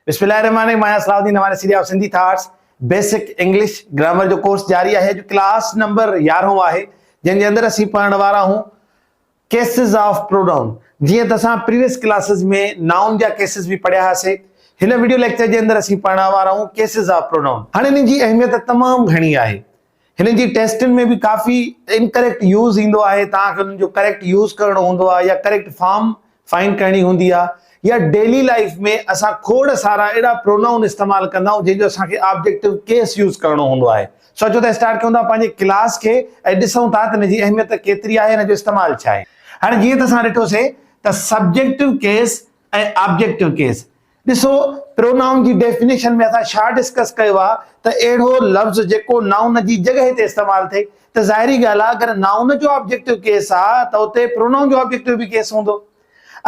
بسم الله الرحمن الرحيم مان آهيان Salah Uddin Nawani city of Sindhi thoughts basic English grammar جو ڪورس جاري آهي اڄ ڪلاس نمبر يارهون آهي جنهن جي اندر اسين پڙهڻ وارا آهيون ڪيسز آف پرونائون جيئن ته اسان پريويس ڪلاسز ۾ نائون جا ڪيسز به پڙهيا هئاسي هن وڊيو ليڪچر جي اندر اسين پڙهڻ وارا آهيون ڪيسز آف پرونائون هاڻي انهن جي اهميت تمام گهڻي آهي هنن جي ٽيسٽن ۾ به ڪافي انڪريڪٽ يوز ايندو آهي توهان کي انهن جو ڪريڪٽ يوز ڪرڻو هوندو آهي يا ڪريڪٽ فارم فائنڊ ڪرڻي هوندي آهي يا ڊيلي لائيف ۾ اسان کوڙ سارا اهڙا پرونائون استعمال ڪندا آهيون جنهن جو اسان کي آبجيڪٽو ڪيس يوز ڪرڻو هوندو آهي سو اچو ته اسٽارٽ ڪيون ٿا پنهنجي ڪلاس کي ۽ ڏسون ٿا ته ان جي اهميت ڪيتري آهي ان جو استعمال ڇا آهي. هاڻي جيئن ته اسان ڏٺوسي ته سبجيڪٽو ڪيس ۽ آبجيڪٽو ڪيس ڏسو پرونائون جي ڊيفينيشن ۾ اسان ڇا ڊسڪس ڪيو آهي ته اهڙو لفظ جيڪو نائون جي جڳهه تي استعمال ٿئي ته ظاهري ڳالهه آهي اگر نائون جو آبجيڪٽو ڪيس آهي ته اتي پرونائون جو آبجيڪٽو به ڪيس هوندو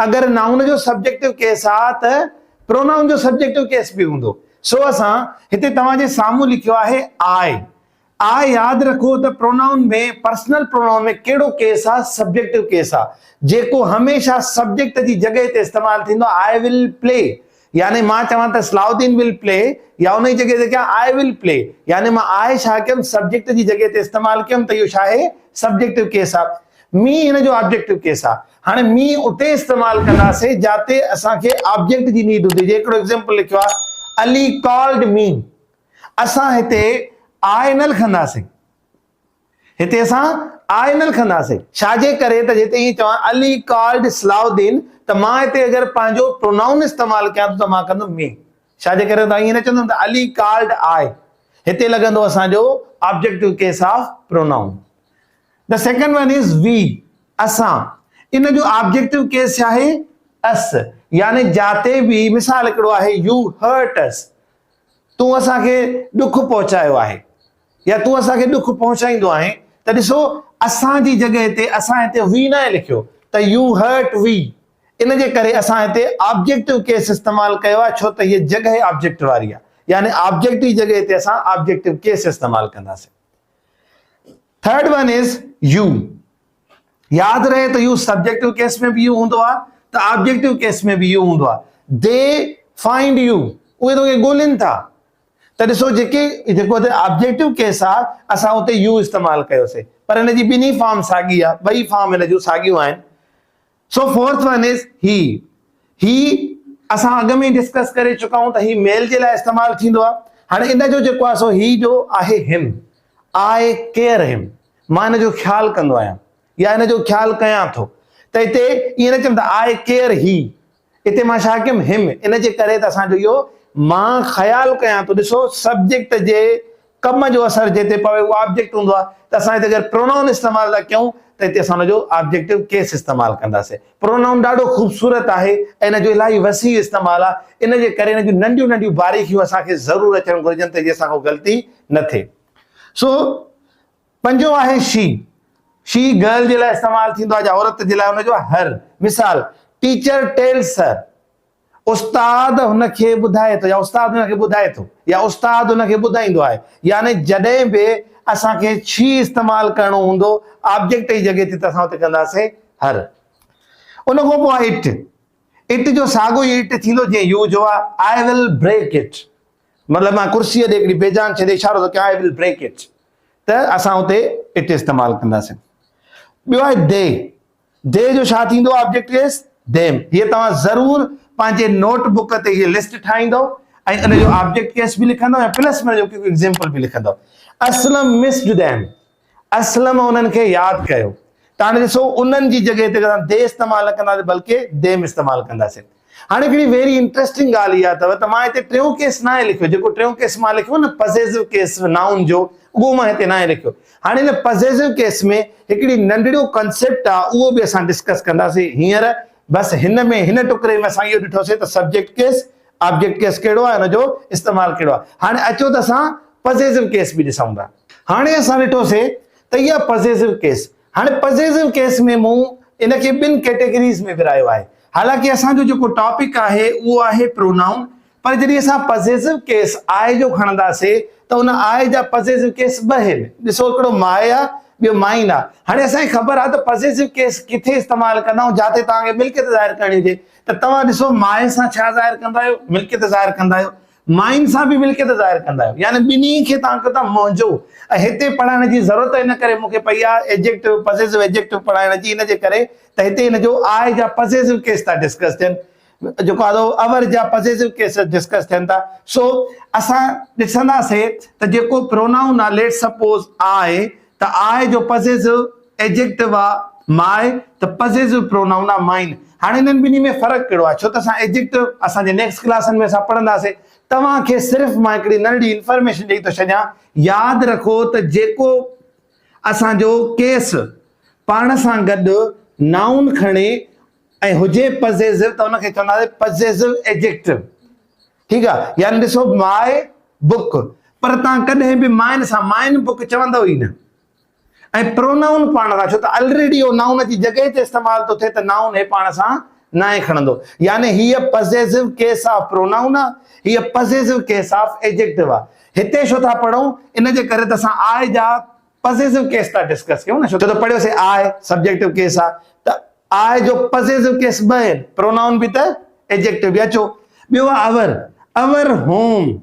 اگر نائون جو سبجيڪٽو ڪيس آهي ته پرونائون جو سبجيڪٽو ڪيس به هوندو سو اسان هتي توهان جي سامهون لکيو آهي آء آء ياد رکو ته پرونائون ۾ پرسنل پرونائون ۾ ڪهڙو ڪيس آ سبجيڪٽو ڪيس آ جيڪو هميشه سبجيڪٽ جي جڳهه تي استعمال ٿيندو آ I will play يعني مان چوان ته صلاح الدين will play يا ان جي جڳهه تي ڪيان I will play يعني مان آء ڇا ڪيم سبجيڪٽ جي جڳهه تي استعمال ڪيم ته اهو ڇا آهي سبجيڪٽو ڪيس آ مي هن جو آبجيڪٽو ڪيس آ هاڻي مي اتي استعمال ڪنداسي جاتي اسان کي آبجيڪٽ جي نيڊ هوندي جي هڪڙو ايگزامپل لکيو آ علي ڪالڊ مي اسان هتي آء نه لکنداسين. هتي اسان آء نه لکنداسين. ڇا جي ڪري ته جتي ائين چوان علي ڪالڊ صلاح الدين ته مان هتي اگر پنهنجو پرونائون استعمال ڪيان ٿو ته مان ڪندم مي. ڇا جي ڪري ته ائين نه چوندم ته علي ڪالڊ آء. هتي لڳندو اسان جو objective case of pronoun. The second one is we, اسان. ان جو آبجيڪٽو ڪيس ڇا آهي؟ اس. يعني جاتي به مثال هڪڙو آهي يو هرٽ اس. تون اسان کي ڏک پهچايو آهي يا تون اسان کي ڏک پهچائيندو آهين ته ڏسو اسان جي جڳهه تي اسان هتي وي ناهي لکيو ته يو هرٽ وي ان جي ڪري اسان هتي آبجيڪٽو ڪيس استعمال ڪيو آهي ڇو ته هيء جڳهه آبجيڪٽ واري آهي يعني آبجيڪٽ جي جڳهه تي اسان آبجيڪٽو ڪيس استعمال ڪنداسين. ٿرڊ ون is you ياد رهي ته يو سبجيڪٽو ڪيس ۾ به يو هوندو آهي ته آبجيڪٽو ڪيس ۾ به يو هوندو آهي the find you اهي توکي ڳولين ٿا ته ڏسو جيڪي جيڪو هتي آبجيڪٽو ڪيس آهي اسان اتي يو استعمال ڪيوسي پر هن جي ٻنهي فارم ساڳي آهي ٻئي فارم هن جون ساڳيون آهن سو فورٿ ون is هي هي اسان اڳ ۾ ڊسڪس ڪري چڪا آهيون ته هي ميل جي لاء استعمال ٿيندو آهي هاڻي ان جو جيڪو آهي سو هي جو آهي هم آء ڪيئر هم مان ان جو خيال ڪندو آهيان يا ان جو خيال ڪيان ٿو ته هتي ائين نه چيم ته آء ڪيئر هي اتي مان ڇا ڪيم هم ان جي ڪري ته اسان جو اهو مان خيال ڪيان ٿو ڏسو سبجيڪٽ جي ڪم جو اثر جنهن تي پوي اهو آبجيڪٽ هوندو آهي ته اسان هتي اگر پرونائون استعمال ٿا ڪيون ته هتي اسان ان جو آبجيڪٽو ڪيس استعمال ڪنداسين. پرونائون ڏاڍو خوبصورت آهي ۽ ان جو الاهي وسيع استعمال آهي ان جي ڪري ان جون ننڍيون ننڍيون باريڪيون اسان کي ضرور اچڻ گهرجن ته جيئن اسان کان غلطي نه ٿئي. سو پنجون آهي شي. شي گرل جي لاء استعمال ٿيندو آهي جا عورت جي لاء ان جو آهي هر. مثال، ٽيچر ٽيلز هر. استاد هن کي ٻڌائي ٿو يا استاد هن کي ٻڌائي ٿو يا استاد هن کي ٻڌائيندو آهي يعني جڏهن به اسان کي ڇي استعمال ڪرڻو هوندو آبجيڪٽ جي جڳهه تي ته اسان اتي ڪنداسين هر. ان کان پوء آهي it. It جو ساڳو ئي it ٿيندو جيئن يو جو آهي I will break it مطلب مان ڪرسيء ڏي هڪڙي بيجان شيء ڏي اشارو ٿو ڪيان I will break it ته اسان اتي it استعمال ڪنداسين. ٻيو آهي the. The جو ڇا ٿيندو آبجيڪٽ ڪيس ديم. هيء توهان ضرور پنهنجي نوٽ بڪ تي هيء لسٽ ٺاهيندؤ ۽ ان جو آبجيڪٽ ڪيس به لکندؤ ۽ پلس ۾ ان جو هڪ ايگزيمپل به لکندؤ. Aslam missed them. اسلم انهن کي ياد ڪيو. ته هاڻي ڏسو انهن جي جڳهه تي اسان the استعمال نه ڪنداسين بلڪه ديم استعمال ڪنداسين. هاڻي هڪڙي ويري انٽريسٽنگ ڳالهه اها اٿو ته مان هتي ٽيون ڪيس ناهي لکيو جيڪو ٽيون ڪيس مان لکيو نه پزيزو ڪيس نائون جو اهو مان هتي ناهي لکيو. هاڻي هن پزيزو ڪيس ۾ هڪڙي ننڍڙو ڪنسيپٽ آ اهو به اسان ڊسڪس ڪنداسين هينئر بس هن ۾ هن ٽڪري ۾ اسان اهو ڏٺوسين ته سبجيڪٽ ڪيس آبجيڪٽ ڪيس ڪهڙو آهي ان جو استعمال ڪهڙو آهي. هاڻي اچو ته اسان پزيزو ڪيس به ڏسون ٿا. هاڻي اسان ڏٺوسين ته اها پزيزو ڪيس هاڻي پزيزو ڪيس ۾ مون ان کي ٻن ڪيٽيگريز ۾ ورهايو آهي. حالانڪه اسان جو جيڪو ٽاپڪ آهي اهو آهي پرونائون پر جڏهن اسان پزيزو ڪيس آء جو کڻنداسين ته ان آء جا پزيزو ڪيس ٻه آهن. ڏسو هڪڙو ماء آهي ٻيو مائن آ. هاڻي اسان کي خبر آ ته پزيسو ڪيس ڪٿي استعمال ڪندا آهيون جاتي توهان کي ملڪيت ظاهر ڪرڻي هجي ته توهان ڏسو ماء سان ڇا ظاهر ڪندا آهيو ملڪيت ظاهر ڪندا آهيو مائن سان به ملڪيت ظاهر ڪندا آهيو يعني ٻنهي کي توهان ڪيو ٿا منهنجو ۽ هتي پڙهائڻ جي ضرورت ان ڪري مون کي پئي آ ايجيڪٽو پزيسو ايجيڪٽو پڙهائڻ جي ان جي ڪري ته هتي ان جو آء جا پزيسو ڪيس ٿا ڊسڪس ٿين جيڪو آ اور جا پزيسو ڪيس ڊسڪس ٿين ٿا سو اسان ڏسنداسي ته جيڪو پرونائون آ ليٽ سپوز آء ته آء جو پزيسو ايجيڪٽو آ ماء ته پزيسو پرونائون آ مائن هاڻي انهن ٻنهي ۾ فرق ڪهڙو آ ڇو ته اسان ايجيڪٽو اسان جي نيڪسٽ ڪلاسن ۾ اسان پڙهنداسي توهان کي صرف مان هڪڙي ننڍڙي انفارميشن ڏئي ٿو ڇڏيان ياد رکو ته جيڪو اسان جو ڪيس پاڻ سان گڏ نائون کڻي ۽ هجي پزيسو ته ان کي چونداسين پزيسو ايجيڪٽو ٺيڪ آ يعني ڏسو ماء بڪ پر تان ڪڏهن به مائن سان مائن بڪ چوندو ئي نه ۽ پرونائون پاڻ سان ڇو ته الريڊي اهو نائون جي جڳهه تي استعمال ٿو ٿئي ته نائون هي پاڻ سان ناهي کڻندو يعني هيء پزيسو ڪيس آف پرونائون آ هيء پزيسو ڪيس آف ايجيڪٽو آ هتي ڇو ٿا پڙهون ان جي ڪري ته اسان آء جا پزيسو ڪيس ٿا ڊسڪس ڪيون نه ڇو ته پڙهيوسي آء سبجيڪٽو ڪيس آ ته آء جو پزيسو ڪيس ٻه آهن پرونائون به ته ايجيڪٽو به اچو ٻيو آ اور اور هوم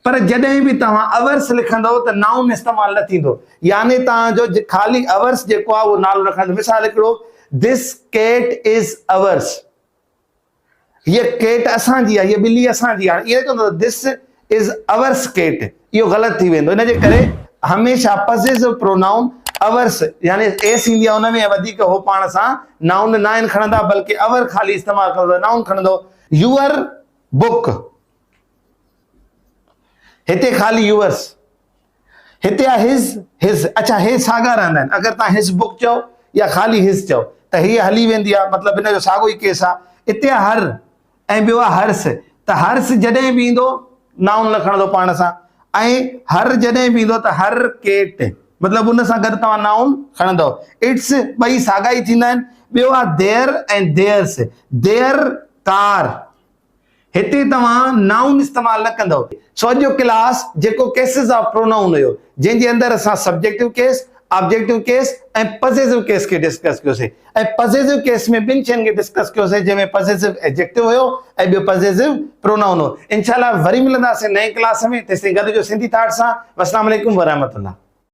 پر جڏهن به توهان اورس لکندو ته نائون استعمال نه ٿيندو يعني توهان جو خالي اورس جيڪو آ اهو نالو نه کڻندو مثال هڪڙو this cat is ours هيء ڪيٽ اسان جي آهي، هيء ٻلي اسان جي آهي. ائين نه چوندو ته this is ours cat, اهو غلط ٿي ويندو. ان جي ڪري هميشه پزيسو پرونائون اورس يعني ايس ايندي آهي ان ۾ وڌيڪ هو پاڻ سان نائون ناهن کڻندا بلڪه اور خالي استعمال ڪندو ته نائون کڻندو. Your book هتي خالي يورس. هتي آ his, his، اڇا هي ساڳا رهندا آهن اگر توهان his book چئو يا خالي his چئو ته هيء هلي ويندي آ مطلب هن جو ساڳو ئي ڪيس آ اتي آ هر ۽ ٻيو آ هرس ته هرس جڏهن به ايندو نائون نه کڻندو پاڻ سان ۽ هر جڏهن به ايندو ته هر ڪيٽ مطلب ان سان گڏ توهان نائون کڻندو it's ٻئي ساڳا ئي ٿيندا آهن ٻيو آ their ۽ theirs their ڪار هتي توهان نائون استعمال نه ڪندؤ. سو اڄ جو ڪلاس جيڪو ڪيسز آف پرونائون هيو جنهن جي اندر اسان subjective case, objective case ۽ possessive case کي ڊسڪس ڪيوسي ۽ پزيسو ڪيس ۾ ٻن شين کي ڊسڪس ڪيوسي جنهن ۾ پزيسو ايڊجيڪٽو هيو ۽ ٻيو پزيسو پرونائون هو. انشاء الله وري ملنداسين نئين ڪلاس ۾ تيستائين گڏ هجو سنڌي ٿاٽ سان. والسلام عليڪم ورحمة الله.